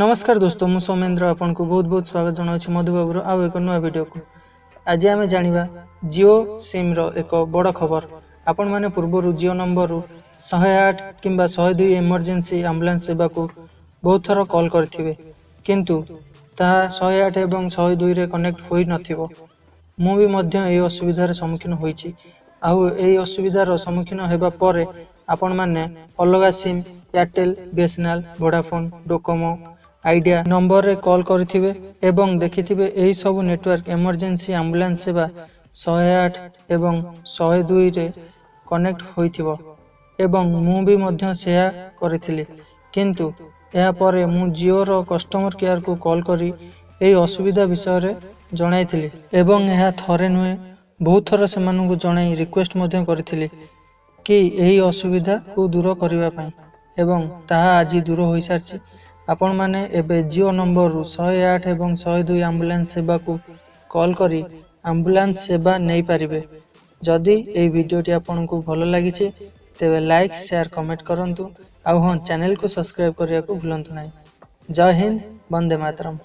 ନମସ୍କାର ଦୋସ୍ତ, ମୁଁ ସୌମେନ୍ଦ୍ର ଆପଣଙ୍କୁ ବହୁତ ବହୁତ ସ୍ୱାଗତ ଜଣାଉଛି ମଧୁବାବୁର ଆଉ ଏକ ନୂଆ ଭିଡ଼ିଓକୁ। ଆଜି ଆମେ ଜାଣିବା ଜିଓ ସିମ୍ର ଏକ ବଡ଼ ଖବର। ଆପଣମାନେ ପୂର୍ବରୁ ଜିଓ ନମ୍ବରରୁ 108 କିମ୍ବା 102 ଏମର୍ଜେନ୍ସି ଆମ୍ବୁଲାନ୍ସ ସେବାକୁ ବହୁତ ଥର କଲ୍ କରିଥିବେ, କିନ୍ତୁ ତାହା 108 ଏବଂ 102ରେ କନେକ୍ଟ ହୋଇନଥିବ। ମୁଁ ବି ମଧ୍ୟ ଏହି ଅସୁବିଧାର ସମ୍ମୁଖୀନ ହୋଇଛି। ଆଉ ଏହି ଅସୁବିଧାର ସମ୍ମୁଖୀନ ହେବା ପରେ ଆପଣମାନେ ଅଲଗା sim Airtel, BSNL, Vodafone, Docomo, idea ନମ୍ବରରେ କଲ୍ କରିଥିବେ ଏବଂ ଦେଖିଥିବେ ଏହି ସବୁ ନେଟୱାର୍କ ଏମର୍ଜେନ୍ସି ଆମ୍ବୁଲାନ୍ସ ସେବା 108 ଏବଂ 102ରେ କନେକ୍ଟ ହୋଇଥିବ ଏବଂ ମୁଁ ବି ମଧ୍ୟ ସେୟା କରିଥିଲି। କିନ୍ତୁ ଏହାପରେ ମୁଁ ଜିଓର କଷ୍ଟମର କେୟାରକୁ କଲ୍ କରି ଏହି ଅସୁବିଧା ବିଷୟରେ ଜଣାଇଥିଲି ଏବଂ ଏହା ଥରେ ନୁହେଁ, ବହୁତ ଥର ସେମାନଙ୍କୁ ଜଣାଇ ରିକ୍ୱେଷ୍ଟ ମଧ୍ୟ କରିଥିଲି କି ଏହି ଅସୁବିଧାକୁ ଦୂର କରିବା ପାଇଁ, ଏବଂ ତାହା ଆଜି ଦୂର ହୋଇସାରିଛି। ଆପଣମାନେ ଏବେ ଜିଓ ନମ୍ବରରୁ 108 ଏବଂ 102 ଆମ୍ବୁଲାନ୍ସ ସେବାକୁ କଲ୍ କରି ଆମ୍ବୁଲାନ୍ସ ସେବା ନେଇପାରିବେ। ଯଦି ଏହି ଭିଡ଼ିଓଟି ଆପଣଙ୍କୁ ଭଲ ଲାଗିଛି, ତେବେ ଲାଇକ୍, ସେୟାର, କମେଣ୍ଟ କରନ୍ତୁ। ଆଉ ହଁ, ଚ୍ୟାନେଲକୁ ସବସ୍କ୍ରାଇବ୍ କରିବାକୁ ଭୁଲନ୍ତୁ ନାହିଁ। ଜୟ ହିନ୍ଦ, ବନ୍ଦେ ମାତରମ୍।